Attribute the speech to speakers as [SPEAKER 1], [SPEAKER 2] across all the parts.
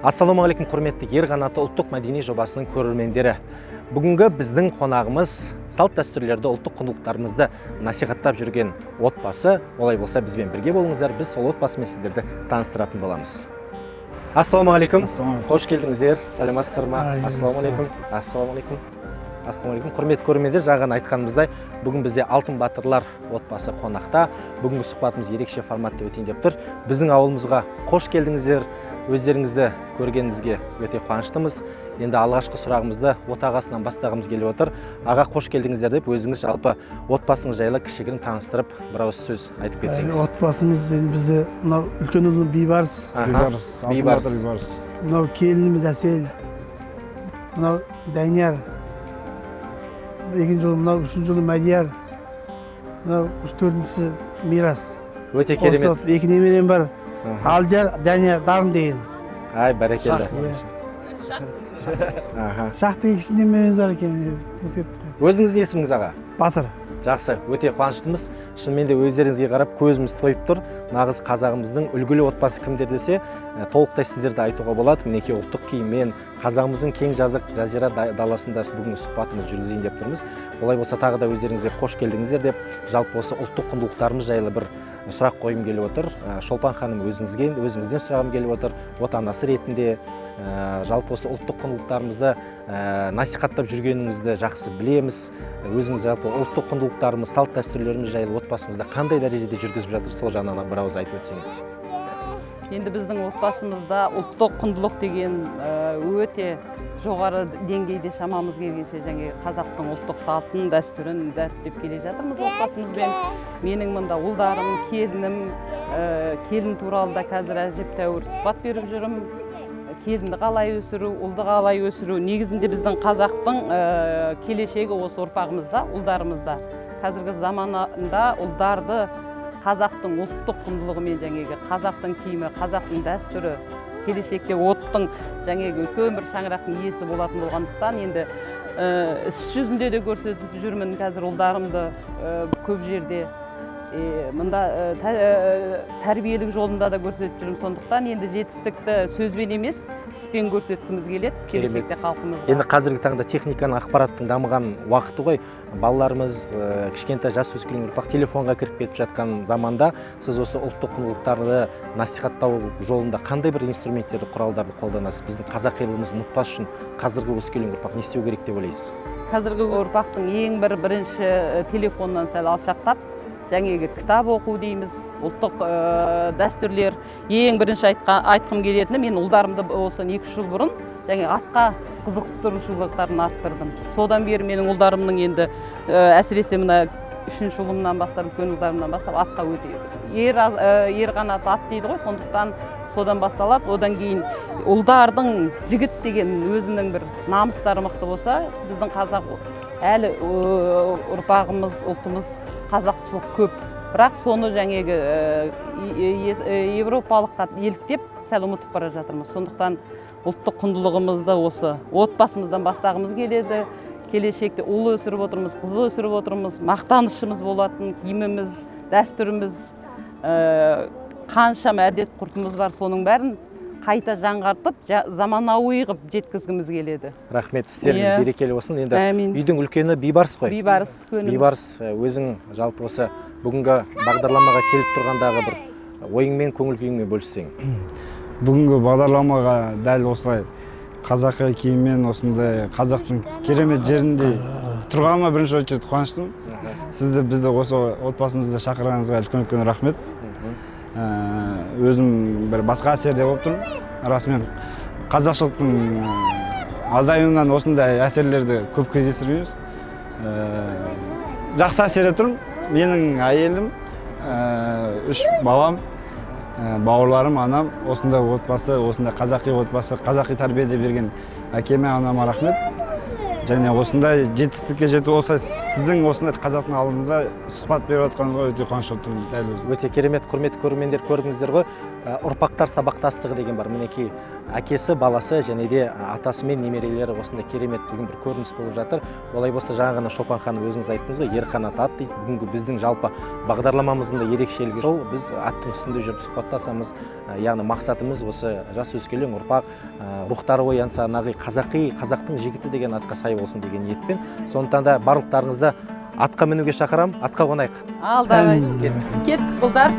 [SPEAKER 1] Ассалаумағалейкум, құрметті «Ер қанаты» ұлттық мәдени жобасының көрермендері! Бүгінгі біздің қонағымыз – салт дәстүрлерді, ұлттық құндылықтарымызды насихаттап жүрген отбасы. Олай болса, бізбен бірге болыңыздар, біз сол отбасымен сіздерді таныстыратын боламыз. Ассалаумағалейкум, қош келдіңіздер! Саламатсыздар ма? Ассалаумағалейкум, ассалаумағалейкум, ассалаумағалейкум! Құрметті көрермендер, жаңа ғана айтқанымыздай, бүгін бізде Алтын Батырлар отбасы қонақта. Бүгінгі сұхбатымыз ерекше форматта өтейін деп тұр. Біздің ауылымызға қош келдіңіздер! Өздеріңізді көргенімізге өте қуаныштымыз. Енді алғашқы сұрағымызды отағасынан бастағымыз келіп отыр. Аға, қош келдіңіздер деп, өзіңіз, жалпы отбасыңыз жайлы кішігірім таныстырып, бір ауыз сөз айтып кетсеңіз.
[SPEAKER 2] Отбасымыз енді бізде мынау үлкен ұлым Бейбарыс.
[SPEAKER 1] Аха,
[SPEAKER 3] Бейбарыс.
[SPEAKER 1] Бейбарыс.
[SPEAKER 3] Алтын Бейбарыс.
[SPEAKER 2] Мынау келініміз Әсел, мынау Данияр екінші ұлым, мынау үшінші ұлым Мәдияр, мынау төртіншісі Мирас.
[SPEAKER 1] Өте керемет.
[SPEAKER 2] Осы екі немерем бар. Алдияр, Данияр, Дарын деген.
[SPEAKER 1] Ай, бәрекелді!
[SPEAKER 2] Иә.
[SPEAKER 1] Аха.
[SPEAKER 2] Шах деген кіші немереміз бар екен, ұмытып кеттік қой.
[SPEAKER 1] Өзіңіздің есіміңіз, аға?
[SPEAKER 2] Батыр.
[SPEAKER 1] Жақсы, өте қуаныштымыз. Шынымен де, өздеріңізге қарап көзіміз тойып тұр. Нағыз қазағымыздың үлгілі отбасы кімдер десе, толықтай сіздерді айтуға болады. Мінекей, ұлттық киіммен қазағымыздың кең жазық жазира даласында бүгінгі сұхбатымызды жүргізейін деп тұрмыз. Олай болса, тағы да өздеріңізге қош келдіңіздер деп, жалпы осы ұлттық құндылықтарымыз жайлы бір сұрақ қойғым келіп отыр. Шолпан ханым, өзіңізге, өзіңізден сұрағым келіп отыр. Отанасы ретінде жалпы осы ұлттық құндылықтарымызды насихаттап жүргеніңізді жақсы білеміз. Өзіңіз жалпы ұлттық құндылықтарымыз, салт дәстүрлеріміз жайлы отбасыңызда қандай дәрежеде жүргізіп жатыр, сол жағынан бір ауыз айтып өтсеңіз.
[SPEAKER 4] Енді біздің отбасымызда ұлттық құндылық деген өте жоғары деңгейде. Шамамыз келгенше және қазақтың ұлттық салтын, дәстүрін дәріптеп келе жатырмыз отбасымызбен. Менің мында ұлдарым, келінім, келін туралы да қазір әжептәуір сұхбат беріп жүрмін: келінді қалай өсіру, ұлды қалай өсіру. Негізінде біздің қазақтың келешегі осы ұрпағымызда, ұлдарымызда. Қазіргі заманында ұлдарды қазақтың ұлттық құндылығымен, жаңағы қазақтың киімі, қазақтың дәстүрі, келешекте оттың жаңағы үлкен бір шаңырақтың иесі болатын болғандықтан, енді іс жүзінде де көрсетіп жүрмін қазір ұлдарымды көп жерде. Мында тәрбиелік жолында да көрсетіп жүрмін. Сондықтан енді жетістікті сөзбен емес, іспен көрсеткіміз келеді келешекте халқымызға.
[SPEAKER 1] Енді қазіргі таңда техниканың, ақпараттың дамыған уақыты ғой. Балаларымыз, кішкентай жас өскелең ұрпақ телефонға кіріп кетіп жатқан заманда сіз осы ұлттық құндылықтарды насихаттау жолында қандай бір инструменттерді, құралдарды қолданасыз? Біздің қазақилығымызды ұмытпас үшін қазіргі өскелең ұрпақ не істеу керек деп ойлайсыз?
[SPEAKER 4] Қазіргі ұрпақтың ең бір бірінші телефоннан сәл алшақтап, жаңағы кітап оқу дейміз, ұлттық дәстүрлер. Ең бірінші айтқым келетіні, мен ұлдарымды осыдан 2-3 жыл бұрын және атқа қызықтырушылықтарын арттырдым. Содан бері менің ұлдарымның енді әсіресе мына үшінші ұлымнан бастап, үлкен ұлдарымнан бастап атқа өте ер қанаты ат дейді ғой, сондықтан содан басталады. Одан кейін ұлдардың жігіт деген өзінің бір намыстары мықты болса, біздің қазақ әлі ұрпағымыз, ұлтымыз, қазақшылық көп, бірақ соны жаңағы европалыққа еліктеп, сәл ұмытып бара жатырмыз. Сондықтан ұлттық құндылығымызды осы отбасымыздан бастағымыз келеді. Келешекте ұл өсіріп отырмыз, қыз өсіріп отырмыз, мақтанышымыз болатын киіміміз, дәстүріміз, қаншама әдет ғұрпымыз бар, соның бәрін қайта жаңғыртып, заманауи қылып жеткізгіміз келеді.
[SPEAKER 1] Рахмет, істеріңіз берекелі болсын енді.
[SPEAKER 4] Әмин.
[SPEAKER 1] Үйдің үлкені Бейбарыс қой?
[SPEAKER 4] Бейбарыс үлкеніміз.
[SPEAKER 1] Бейбарыс, өзің жалпы осы бүгінгі бағдарламаға келіп тұрғандағы бір ойыңмен, көңіл күйіңмен бөліссең.
[SPEAKER 3] Бүгінгі бағдарламаға дәл осылай қазақи киіммен, осындай қазақтың керемет жерінде тұрғаныма бірінші очередь қуаныштымын. Сізді, бізді осы отбасымызда шақырғаныңызға үлкен үлкен рахмет. Өзім бір басқа әсерде болып тұрмын. Расымен, қазақшылықтың азаюынан осындай әсерлерді көп кездестірмейміз. Жақсы әсерде тұрмын. Менің әйелім, үш балам, бауырларым, анам, осындай отбасы, осындай қазақи отбасы, қазақи тәрбиеде берген әкеме, анама рахмет. Және осындай жетістікке жету, осылай сіздің осындай қазақтың алдыңызда сұхбат беріп жатқаныңызға өте қуанышты болып тұрмын дәл өзім.
[SPEAKER 1] Өте керемет! Құрметті көрермендер, көрдіңіздер ғой. Ұрпақтар сабақтастығы деген бар. Мінекей, әкесі, баласы және де атасы мен немерелері, осындай керемет бүгін бір көрініс болып жатыр. Олай болса, жаңа ғана Шолпан ханым, өзіңіз айттыңыз ғой, ер қанат ат дейді. Бүгінгі біздің жалпы бағдарламамыздың да ерекшелігі сол, біз аттың үстінде жүріп сұхбаттасамыз. Яғни мақсатымыз осы жас өскелең ұрпақ рухтары оянса, нағи қазақи, қазақтың жігіті деген атқа сай болсын деген ниетпен. Сондықтан да барлықтарыңызды атқа мінуге шақырамын. Атқа қонайық.
[SPEAKER 4] Ал, давай.
[SPEAKER 1] Кеттік.
[SPEAKER 4] Кеттік, ұлдар.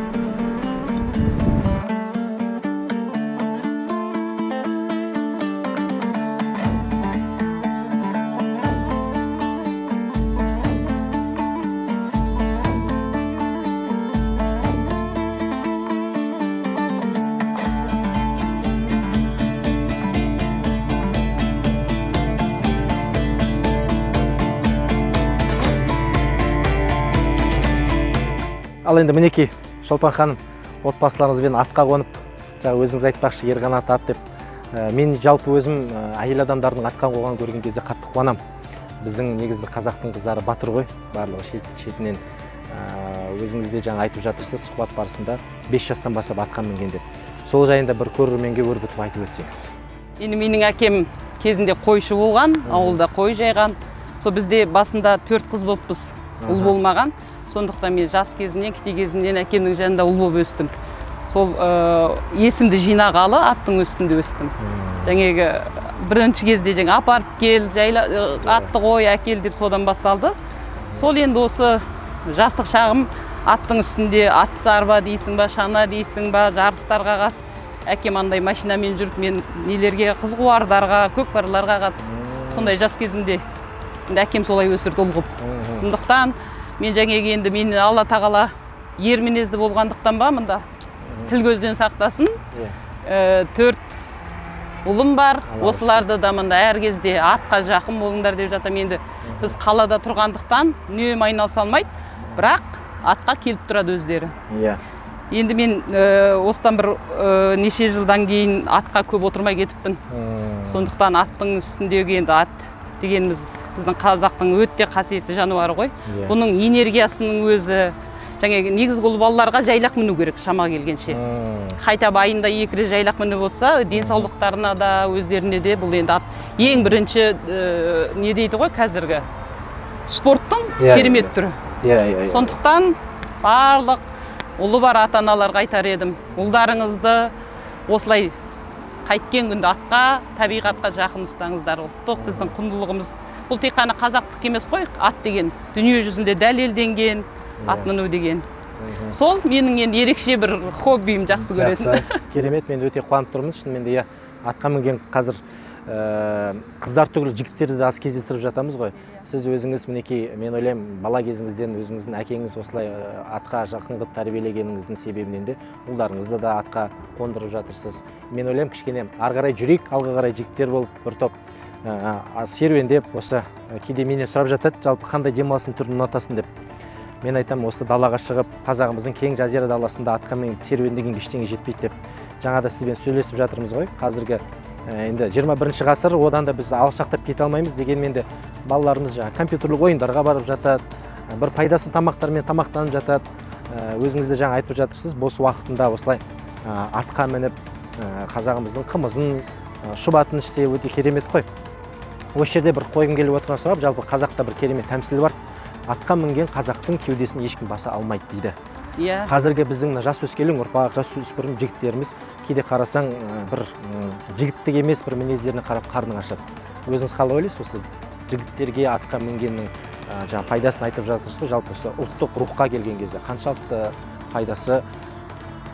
[SPEAKER 1] Ал енді, мінекей, Шолпан ханым, отбасыларыңызбен атқа қонып, жаңа өзіңіз айтпақшы, ер қанат ат деп. Мен жалпы өзім әйел адамдардың атқа қонғанын көрген кезде қатты қуанамын. Біздің негізі қазақтың қыздары батыр ғой, барлығы шетінен. Өзіңіз де жаңа айтып жатырсыз сұхбат барысында, 5 жастан бастап атқа мінген деп. Сол жайында бір көрерменге өрбітіп айтып өтсеңіз.
[SPEAKER 4] Енді менің әкем кезінде қойшы болған, ауылда қой жайған. Сол бізде басында төрт қыз болыппыз, ұл болмаған. Сондықтан мен жас кезімнен, кішкентай кезімнен әкемнің жанында ұл болып өстім. Сол есімді жинағалы аттың үстінде өстім. Жаңағы бірінші кезде жаңа апарып кел, жайла, атты қой, әкел деп содан басталды. Сол енді осы жастық шағым аттың үстінде, атты арба дейсің ба, шана дейсің ба, жарыстарға қатысып, әкем андай машинамен жүріп, мен нелерге, қызқуардарға, көкпарларға қатысып, сондай жас кезімде енді әкем солай өсірді ұл қылып. Сондықтан мен жаңағы енді мені Алла тағала ер мінезді болғандықтан ба, мында тіл көзден сақтасын. Төрт ұлым бар,
[SPEAKER 1] Алла
[SPEAKER 4] осыларды да мында әр кезде атқа жақын болыңдар деп жатамын. Енді біз қалада тұрғандықтан үнемі айналыса алмайды, бірақ атқа келіп тұрады өздері. Енді мен осыдан бір неше жылдан кейін атқа көп отырмай кетіппін. Сондықтан аттың үстіндегі енді ат дегеніміз біздің қазақтың өте қасиетті жануары ғой. Бұның энергиясының өзі, жаңағы негізгі ұл балаларға жайлақ міну керек шама келгенше. Хотя бы айында 2 рет жайлақ мініп отырса, денсаулықтарына да, өздеріне де бұл енді ат ең бірінші, не дейді ғой, қазіргі спорттың керемет түрі.
[SPEAKER 1] Иә, иә, иә.
[SPEAKER 4] Сондықтан барлық ұлы бар ата-аналарға айтар едім, ұлдарыңызды осылай қайткен күнде атқа, табиғатқа жақын ұстаңыздар. Ұлттық біздің құндылығымыз бұл тек қана қазақтық емес қой, ат деген дүние жүзінде дәлелденген ат міну деген. Сол менің енді ерекше бір хоббиім, жақсы көретін.
[SPEAKER 1] Жақсы, керемет, мен өте қуанып тұрмын. Шынымен де, иә, атқа мінген қазір қыздар түгілі жігіттерді де аз кездестіріп жатамыз ғой. Сіз өзіңіз мінекей, мен ойлаймын, бала кезіңізден өзіңіздің әкеңіз осылай атқа жақын қылып тәрбиелегеніңіздің себебінен де ұлдарыңызды да атқа қондырып жатырсыз. Мен ойлаймын, кішкене ары қарай жүрейік, алға қарай жігіттер болып бір топ серуендеп, осы кейде менен сұрап жатады, жалпы қандай демалыстың түрін ұнатасың деп. Мен айтамын, осы далаға шығып, қазағымыздың кең жазира даласында атқа мініп серуендегенге ештеңе жетпейді деп. Жаңа да сізбен сөйлесіп жатырмыз ғой. Қазіргі енді 21 ғасыр, одан да біз алшақтап кете алмаймыз, дегенмен де балаларымыз жаңа компьютерлік ойындарға барып жатады, бір пайдасыз тамақтармен тамақтанып жатады. Өзіңіз де жаңа айтып жатырсыз, бос уақытында осылай атқа мініп, қазағымыздың қымызын, шұбатын ішсе өте керемет қой. Осы жерде бір қойғым келіп отырған сұрақ, жалпы қазақта бір керемет тәмсіл бар. Атқа мінген қазақтың кеудесін ешкім баса алмайды дейді. Қазіргі біздің мына жас өскелең ұрпақ, жас өспірім жігіттеріміз кейде қарасаң, бір жігіттік емес бір мінездеріне қарап қарның ашады. Өзіңіз қалай ойлайсыз, осы жігіттерге атқа мінгеннің, жаңа пайдасын айтып жатырсыз ғой, жалпы осы ұлттық рухқа келген кезде қаншалықты пайдасы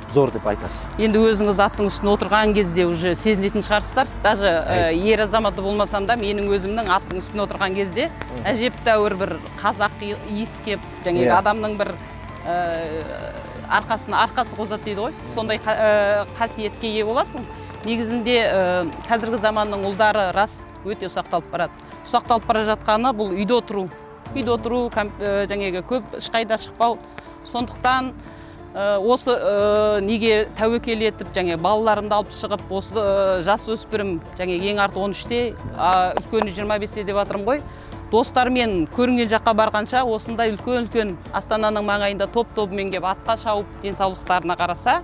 [SPEAKER 1] зор деп айтасыз?
[SPEAKER 4] Енді өзіңіз аттың үстіне отырған кезде уже сезінетін шығарсыздар. Даже ер азаматы болмасам да, менің өзімнің аттың үстіне отырған кезде әжептәуір бір қазақ иіс кеп, жаңағы адамның бір арқасына арқасы қозады дейді ғой, сондай қасиетке ие боласың. Негізінде қазіргі заманның ұлдары рас өте ұсақталып барады. Ұсақталып бара жатқаны бұл үйде отыру. Үйде отыру, жаңағы көп ешқайда шықпау. Сондықтан осы неге тәуекел етіп, жаңағы балаларымды алып шығып, осы жас өспірім, жаңағы ең арты 13-те, үлкені 25-те деп жатырмын ғой. Достармен көрінген жаққа барғанша осындай үлкен-үлкен Астананың маңайында топ-тобымен келіп атқа шауып денсаулықтарына қараса,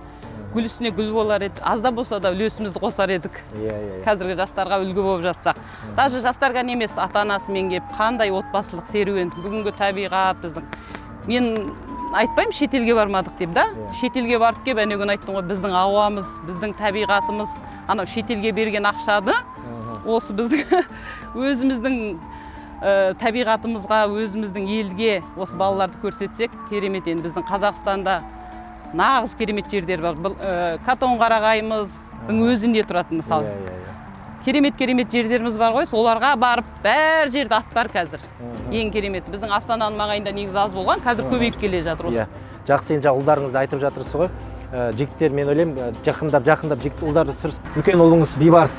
[SPEAKER 4] Гүл үстіне гүл болар еді, аз да болса да үлесімізді қосар едік.
[SPEAKER 1] Иә.
[SPEAKER 4] Қазіргі жастарға үлгі болып жатсақ. Даже жастарға емес, ата-анасымен келіп, қандай отбасылық серуен, бүгінгі табиғат біздің. Мен айтпаймын шетелге бармадық деп, да? Шетелге барып келіп, әне күні айттым ғой, біздің ауамыз, біздің табиғатымыз, анау шетелге берген ақшаны осы біздің өзіміздің табиғатымызға, өзіміздің елге осы балаларды көрсетсек, керемет. Енді біздің Қазақстанда нағыз керемет жерлер бар. Бұл Катонқарағайымыздың өзінде тұратын мысалы. Керемет керемет жерлеріміз бар ғой, соларға барып бәр жерде ат бар қазір. Ең кереметі біздің Астананың маңайында негізі аз болған, қазір көбейіп келе жатыр осы.
[SPEAKER 1] Иә. Жақсы, енді жаңа ұлдарыңызды айтып жатырсыз ғой. Жігіттер, мен ойлаймын, жақындап жігіт ұлдарды түсірсіз. Үлкен ұлыңыз Бейбарыс.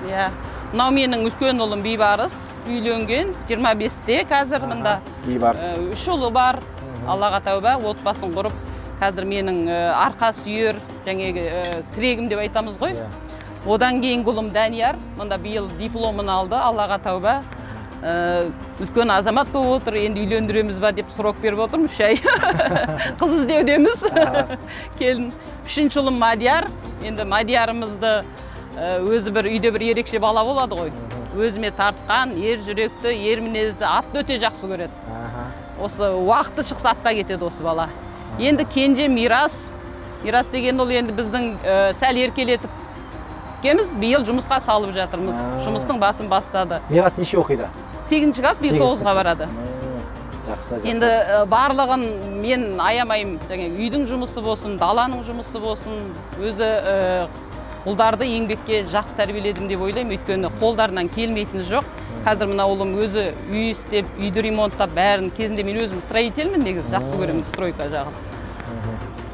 [SPEAKER 4] Иә. Мынау менің үлкен ұлым Бейбарыс, үйленген, 25-те қазір мында.
[SPEAKER 1] Бейбарыс.
[SPEAKER 4] Үш ұлы бар. Аллаға тәуба, отбасын құрып, қазір менің арқа сүйер, жаңағы тірегім деп айтамыз ғой. Одан кейінгі ұлым Данияр, мында биыл дипломын алды, Аллаға тәуба. Үлкен азамат болып отыр, енді үйлендіреміз ба деп срок беріп отырмын, 3 ай. Қыз іздеудеміз. Келін. Үшінші ұлым Мадияр. Енді Мадиярымызды өзі бір үйде бір ерекше бала болады ғой. Өзіме тартқан, ер жүректі, ер мінезді, атты өте жақсы көреді. Осы уақыты шықса атқа кетеді осы бала. Енді кенже Мирас. Мирас деген ол енді біздің сәл еркелетіп кеміз, биыл жұмысқа салып жатырмыз. Жұмыстың басын бастады.
[SPEAKER 1] Мирас неше оқиды?
[SPEAKER 4] 8 класс, биыл 9-ға барады.
[SPEAKER 1] Жақсы, жақсы.
[SPEAKER 4] Енді барлығын мен аямаймын. Жаңа үйдің жұмысы болсын, даланың жұмысы болсын, өзі ұлдарды еңбекке жақсы тәрбиеледім деп ойлаймын, өйткені қолдарынан келмейтіні жоқ. Қазір мына ұлым өзі үй істеп, үйді ремонттап, бәрін. Кезінде мен өзім строительмін негізі, жақсы көремін стройка жағын.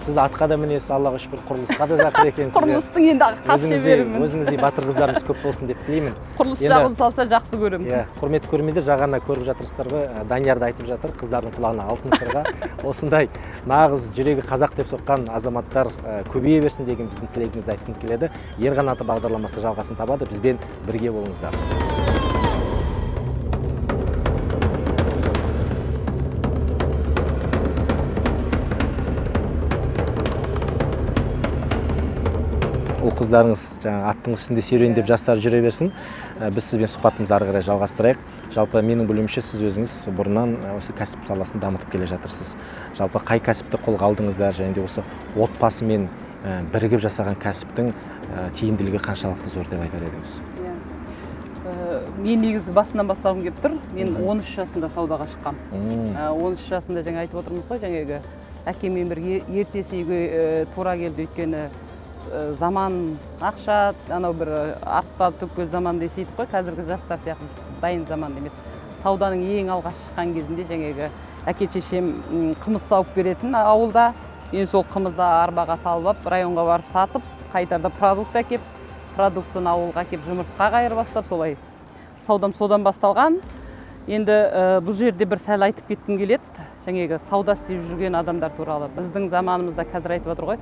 [SPEAKER 1] Сіз атқа да мінесіз, Аллаға шүкір, құрылысқа да жақын екенсіз.
[SPEAKER 4] Құрылыстың енді қас шеберімін.
[SPEAKER 1] Өзіңіздей батыр қыздарымыз көп болсын деп тілеймін.
[SPEAKER 4] Құрылыс жағын салса жақсы көремін.
[SPEAKER 1] Иә, құрметті көрермендер, жағана көріп жатырсыздар ғой, Данияр да айтып жатыр, қыздардың құлағына алтын сырға. Осындай нағыз жүрегі қазақ деп соққан азаматтар көбейе берсін деген біздің тілегімізді айтқымыз келеді. Ер қанаты бағдарламасы жалғасын табады, бізбен бірге болыңыздар. Ұл қыздарыңыз жаңа аттың үстінде серуендеп жастар жүре берсін. Біз сізбен сұхбатымызды ары қарай жалғастырайық. Жалпы менің білуімше, сіз өзіңіз бұрыннан осы кәсіп саласын дамытып келе жатырсыз. Жалпы қай кәсіпті қолға алдыңыздар және де осы отбасымен бірігіп жасаған кәсіптің тиімділігі қаншалықты зор деп айтар едіңіз?
[SPEAKER 4] Мен негізі басынан бастағым келіп тұр. Мен 13 жасымда саудаға шыққам. 13 жасымда жаңа айтып отырмыз ғой, жаңағы әкеммен бірге ертесі үйге тура келді, өйткені заман ақша, анау бір артпа түккіл заман десейдік қой, қазіргі жастар сияқты дайын заман емес. Сауданың ең алғаш шыққан кезінде жаңағы әке шешем қымыз сауып беретін ауылда, мен сол қымызды арбаға салып алып, районға барып сатып, қайтарда продукт әкеп, продуктыны ауылға әкеп жұмыртқа қайыр бастап, солай саудам содан басталған. Енді бұл жерде бір сәл айтып кеткім келеді, жаңағы сауда істеп жүрген адамдар туралы. Біздің заманымызда қазір айтып отыр ғой,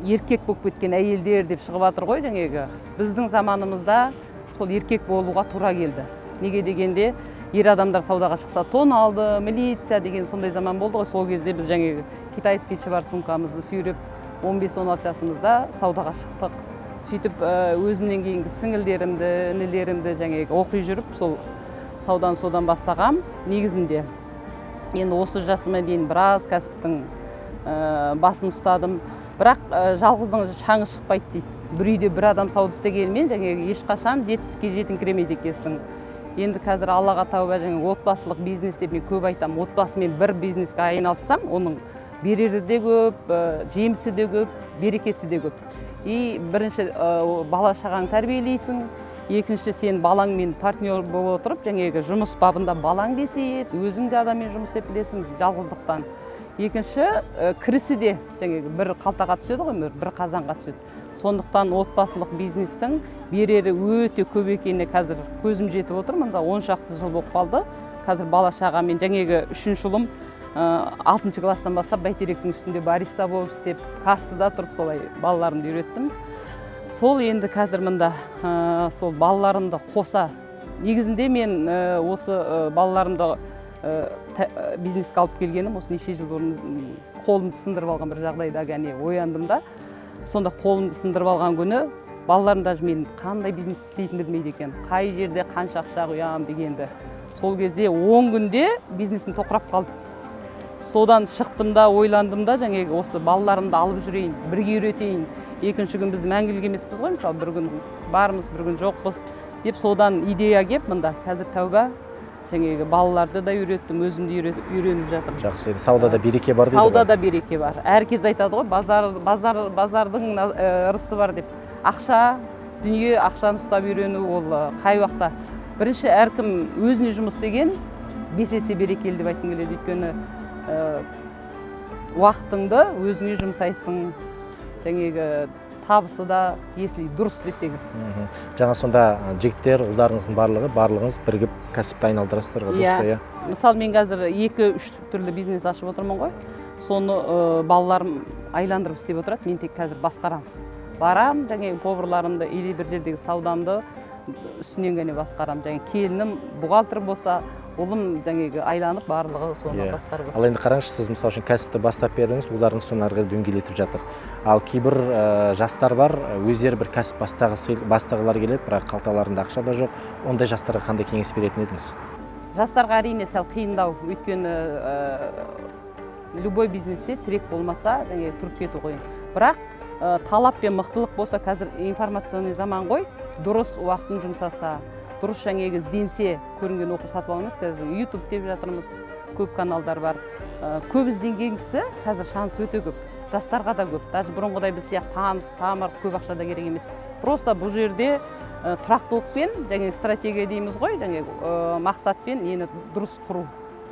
[SPEAKER 4] еркек болып кеткен әйелдер деп шығып жатыр ғой жаңағы. Біздің заманымызда сол еркек болуға тура келді. Неге дегенде, ер адамдар саудаға шықса тон алды, милиция деген сондай заман болды ғой. Сол кезде біз жаңағы китайский швар сумкамызды сүйреп 15-16 жасымызда саудаға шықтық. Сөйтіп өзімнен кейінгі сіңілдерімді, інілерімді жаңағы оқи жүріп сол саудан содан бастағам негізінде. Енді осы жасыма дейін біраз кәсіптің басын ұстадым. Бірақ жалғыздың шаңы шықпайды дейді. Бір үйде бір адам сауда істегенімен жаңағы ешқашан жетістікке жетіңкіремейді екенсің. Енді қазір Аллаға тәуба, жаңағы отбасылық бизнес деп мен көп айтамын. Отбасымен бір бизнеске айналыссам, оның берері де көп, жемісі де көп, берекесі де көп. И бірінші бала шағаңды тәрбиелейсің, екінші сен балаңмен партнер болып отырып, жаңағы жұмыс бабында балаң десе, өзің де адаммен жұмыс істеп білесің жалғыздықтан. Екінші, кірісі де жаңағы бір қалтаға түседі ғой, бір қазанға түседі. Сондықтан отбасылық бизнестің берері өте көп екеніне қазір көзім жетіп отыр. Мында 10 шақты жыл болып қалды. Қазір бала шағамен жаңағы үшінші ұлым 6 класстан бастап Бәйтеректің үстінде бариста болып істеп, кассада тұрып солай балаларымды үйреттім. Сол енді қазір мында сол балаларымды қоса, негізінде мен осы балаларымды бизнеске алып келгенім осы неше жыл бұрын Қолымды сындырып алған бір жағдайда ғана ояндым да. Сонда қолымды сындырып алған күні балаларым даже мен қандай бизнес істейтінімді білмейді екен, қай жерде қанша ақша құямын дегенді. Сол кезде 10 күнде бизнесім тоқырап қалды. Содан шықтым да, ойландым да, жаңағы осы балаларымды алып жүрейін, бірге үйретейін. Екінші күн біз мәңгілік емеспіз ғой, мысалы, бір күн бармыз, бір күн жоқпыз деп, содан идея кеп мында қазір, тәуба, жаңағы балаларды да үйреттім, өзім де үйреніп жатырмын.
[SPEAKER 1] Жақсы. Енді саудада береке бар дейді ғой.
[SPEAKER 4] Саудада береке бар. Әр кез айтады ғой, базар, базар, базардың ырысы бар деп. Ақша, дүние, ақшаны ұстап үйрену ол қай уақытта бірінші әркім өзіне жұмыс істеген 5 есе берекелі деп айтқым келеді. Өйткені уақытыңды өзіңе жұмсайсың, жаңағы табысы да, если дұрыс істесеңіз.
[SPEAKER 1] Жаңа сонда жігіттер, ұлдарыңыздың барлығы, барлығыңыз бірігіп кәсіпті айналдырасыздар ғой, дұрыс
[SPEAKER 4] Иә.
[SPEAKER 1] қой, иә?
[SPEAKER 4] Мысалы, мен қазір екі үш түрлі бизнес ашып отырмын ғой. Соны балаларым айландырып істеп отырады, мен тек қазір басқарамын. Барам, жаңағы поварларымды или бір жердегі саудамды үстінен ғана басқарамын. Және келінім бухгалтер болса, ұлым жаңағы айланып, барлығы соны басқарып.
[SPEAKER 1] Ал енді қараңызшы, сіз, мысалы үшін, кәсіпті бастап бердіңіз, ұлдарыңыз соны ары қарай дөңгелетіп жатыр. Ал кейбір жастар бар, өздері бір кәсіп бастағылары келеді, бірақ қалталарында ақша да жоқ. Ондай жастарға қандай кеңес беретін едіңіз?
[SPEAKER 4] Жастарға, әрине, сәл қиындау, өйткені любой бизнесте тірек болмаса, жаңағы тұрып кету қиын. Бірақ талап пен мықтылық болса, қазір информационный заман ғой, дұрыс уақытын жұмсаса, дұрыс жаңағы ізденсе, көрінген оқу сатып алу емес, қазір Ютуб деп жатырмыз, көп каналдар бар. Көп ізденген кісі қазір шанс өте көп, жастарға да көп. Даже бұрынғыдай біз сияқты таныс тамыр көп ақша да керек емес. Просто бұл жерде тұрақтылықпен, және стратегия дейміз ғой, және мақсатпен нені дұрыс құру.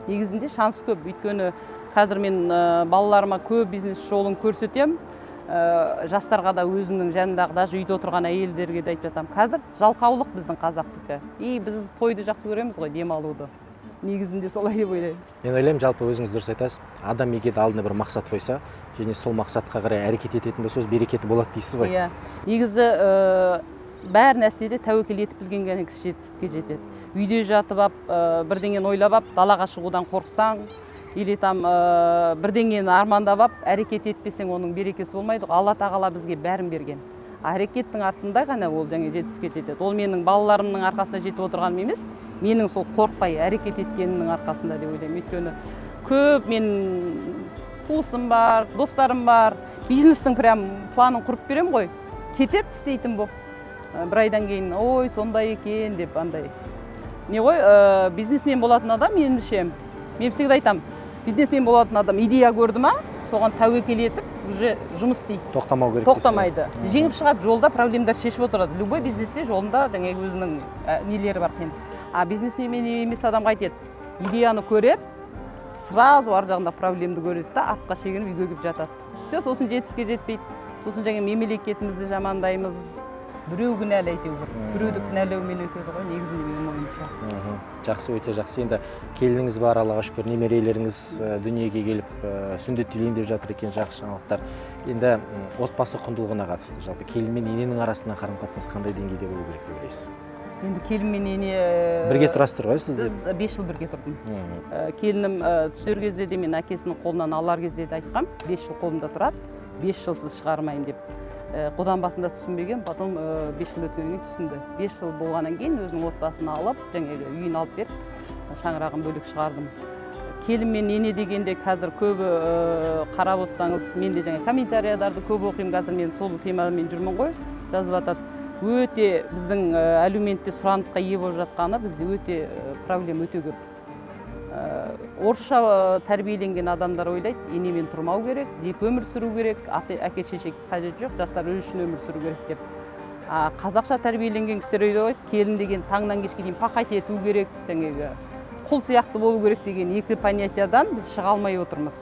[SPEAKER 4] Негізінде шанс көп, өйткені қазір мен балаларыма көп бизнес жолын көрсетемін. Жастарға да, өзімнің жанымдағы даже үйде отырған әйелдерге де айтып жатамын. Қазір жалқаулық біздің қазақтікі, и біз тойды жақсы көреміз ғой, демалуды. Негізінде солай деп ойлаймын.
[SPEAKER 1] Мен ойлаймын, жалпы өзіңіз дұрыс айтасыз, адам егер де алдына бір мақсат қойса және сол мақсатқа қарай әрекет ететін болса, өз берекеті болады дейсіз ғой.
[SPEAKER 4] Иә, негізі бәр нәрседе тәуекел етіп білген ғана кісі жетістікке жетеді. Үйде жатып алып, бірдеңені ойлап алып, далаға шығудан қорықсаң или там бірдеңені армандап алып, әрекет етпесең, оның берекесі болмайды ғой. Алла тағала бізге бәрін берген, әрекеттің артында ғана ол және жетістікке жетеді. Ол менің балаларымның арқасында жетіп отырғаным емес, менің сол қорықпай әрекет еткенімнің арқасында деп ойлаймын. Өйткені көп мен туысым бар, достарым бар, бизнестің прям планын құрып беремін ғой, кетеді істейтін болып. Бір айдан кейін: «Ой, сондай екен», – деп. Андай не ғой, бизнесмен болатын адам, меніңше, мен всегда айтамын, бизнесмен болатын адам идея көрді ма, соған тәуекел етіп, уже жұмыс істейді.
[SPEAKER 1] Тоқтамау керек дейсіз ғой.
[SPEAKER 4] Тоқтамайды, жеңіп шығады, жолда проблемдар шешіп отырады. Любой бизнесте жолында жаңағы өзінің нелері бар, қиын. А бизнесмен емес адам қайтеді? Идеяны көреді, сразу ар жағында проблемді көреді да, артқа шегініп, үйге келіп жатады. Все, сосын жетістікке жетпейді. Сосын жаңа мемлекетімізді жамандаймыз, біреу кінәлі, әйтеуір біреуді кінәлаумен өтеді ғой негізінде, менің ойымша.
[SPEAKER 1] Жақсы, өте жақсы. Енді келініңіз бар, Аллаға шүкір, немерелеріңіз дүниеге келіп, сүндеттелейін деп жатыр екен, жақсы жаңалықтар. Енді отбасы құндылығына қатысты, жалпы келін мен ененің арасында қарым қатынас қандай деңгейде болу керек деп ойлайсыз?
[SPEAKER 4] Енді келін мен ене
[SPEAKER 1] Бірге тұрасыздар ғой сіз де?
[SPEAKER 4] Біз 5 жыл бірге тұрдым. Келінім түсер кезде де, мен әкесінің қолынан алар кезде де айтқам: «5 жыл қолымда тұрады, 5 жылсыз шығармаймын», – деп. Одан басында түсінбеген, потом 5 жыл өткеннен кейін түсінді. 5 жыл болғаннан кейін өзінің отбасын алып, жаңағы үйін алып беріп, шаңырағын бөлек шығардым. Келін мен ене дегенде қазір көбі қарап отырсаңыз, мен де жаңа комментарияларды көп оқимын, қазір мен сол темамен жүрмін ғой, жазып жатады. Өте біздің әлеуметте сұранысқа ие болып жатқаны, бізде өте проблема өте көп. Орысша тәрбиеленген адамдар ойлайды, енемен тұрмау керек, жеке өмір сүру керек, әке шеше қажет жоқ, жастар өзі үшін өмір сүру керек деп. А қазақша тәрбиеленген кісілер ойлайды, келін деген таңнан кешке дейін пахать ету керек, жаңағы құл сияқты болу керек деген екі понятиядан біз шыға алмай отырмыз.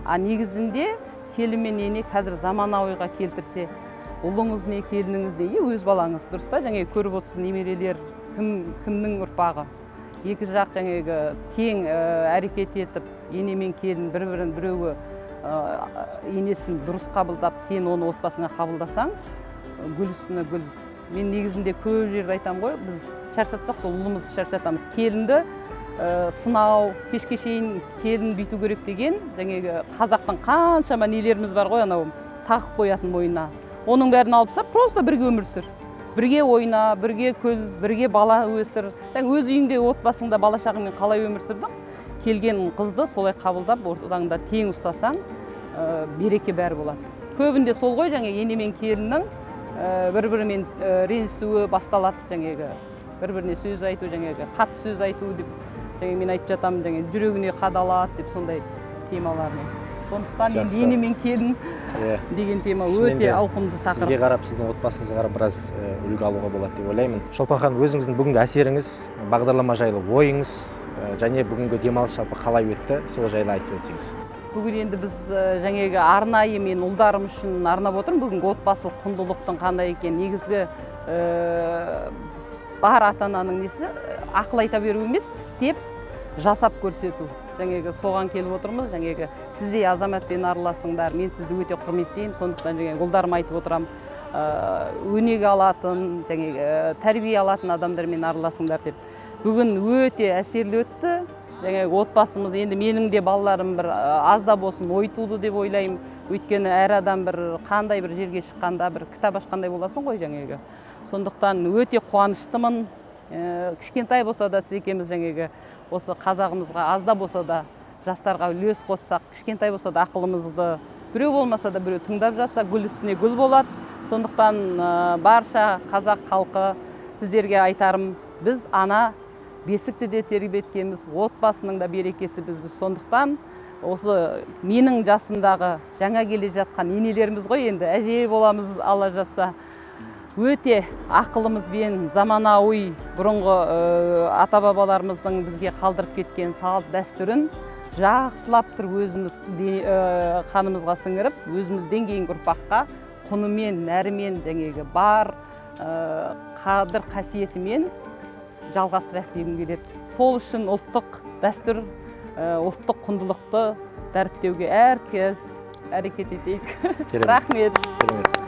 [SPEAKER 4] А негізінде келін мен ене қазір заманауиға келтірсе, ұлыңыз не, келініңіз не, е, өз балаңыз, дұрыс па? Жаңағы көріп отырсыз, немерелер кім, кімнің ұрпағы? Екі жақ жаңағы тең әрекет етіп, ене мен келін бір бірін, біреуі енесін дұрыс қабылдап, сен оны отбасыңа қабылдасаң, гүл үстіне гүл. Мен негізінде көп жерде айтамын ғой, біз шаршатсақ, сол ұлымызды шаршатамыз, келінді. Сынау, кешке шейін келін бүйту керек деген, жаңағы қазақтың қаншама нелеріміз бар ғой, анау тағып қоятын мойнына, оның бәрін алып тастап, просто бірге өмір сүр, бірге ойна, бірге күл, бірге бала өсір. Жаңа өз үйіңде, отбасыңда бала шағаңмен қалай өмір сүрдің, келген қызды солай қабылдап, ортаңда тең ұстасаң, береке бәрі болады. Көбінде сол ғой, жаңа ене мен келіннің бір бірімен ренжісуі басталады, жаңағы бір біріне сөз айту, жаңағы қатты сөз айту деп, жаңа мен айтып жатамын, жаңа жүрегіне қадалады деп, сондай темалармен. Сондықтан енді
[SPEAKER 1] Жақсы.
[SPEAKER 4] ене мен келін деген тема
[SPEAKER 1] Шынымен
[SPEAKER 4] өте
[SPEAKER 1] де
[SPEAKER 4] ауқымды
[SPEAKER 1] сізге
[SPEAKER 4] тақырып.
[SPEAKER 1] қарап, сіздің отбасыңызға қарап біраз үлгі алуға болады деп ойлаймын. Шолпан ханым, өзіңіздің бүгінгі әсеріңіз, бағдарлама жайлы ойыңыз және бүгінгі демалыс жалпы қалай өтті, сол жайлы айтып өтсеңіз.
[SPEAKER 4] Бүгін енді біз жаңағы арнайы мен ұлдарым үшін арнап отырмын. Бүгінгі отбасылық құндылықтың қандай екенін, негізгі бар ата ананың несі, ақыл айта беру емес, істеп, жасап көрсету. Жаңағы соған келіп отырмыз. Жаңағы сіздей азаматпен араласыңдар, мен сізді өте құрметтеймін. Сондықтан жаңағы ұлдарыма айтып отырамын, өнеге алатын, жаңағы тәрбие алатын адамдармен араласыңдар деп. Бүгін өте әсерлі өтті. Жаңағы отбасымыз, енді менің де балаларым бір аз да болсын ой туды деп ойлаймын. Өйткені әр адам бір қандай бір жерге шыққанда бір кітап ашқандай боласың ғой жаңағы. Сондықтан өте қуаныштымын. Кішкентай болса да, сіз екеуміз жаңағы осы қазағымызға аз да болса да жастарға үлес қоссақ, кішкентай болса да ақылымызды біреу болмаса да біреу тыңдап жатса, гүл үстіне гүл болады. Сондықтан барша қазақ халқы, сіздерге айтарым, біз ана бесікті де тербеткенбіз, отбасының да берекесі бізбіз. Сондықтан осы менің жасымдағы жаңа келе жатқан енелеріміз ғой, енді әже боламыз Алла жазса, өте ақылымызбен заманауи бұрынғы ата бабаларымыздың бізге қалдырып кеткен салт дәстүрін жақсылап тұрып өзіміз қанымызға сіңіріп, өзімізден кейінгі ұрпаққа құнымен, нәрімен, жаңағы бар қадір қасиетімен жалғастырайық дегім келеді. Сол үшін ұлттық дәстүр, ұлттық құндылықты дәріптеуге әркез әрекет етейік.
[SPEAKER 1] Керемет.
[SPEAKER 4] Рахмет.
[SPEAKER 1] Керемет.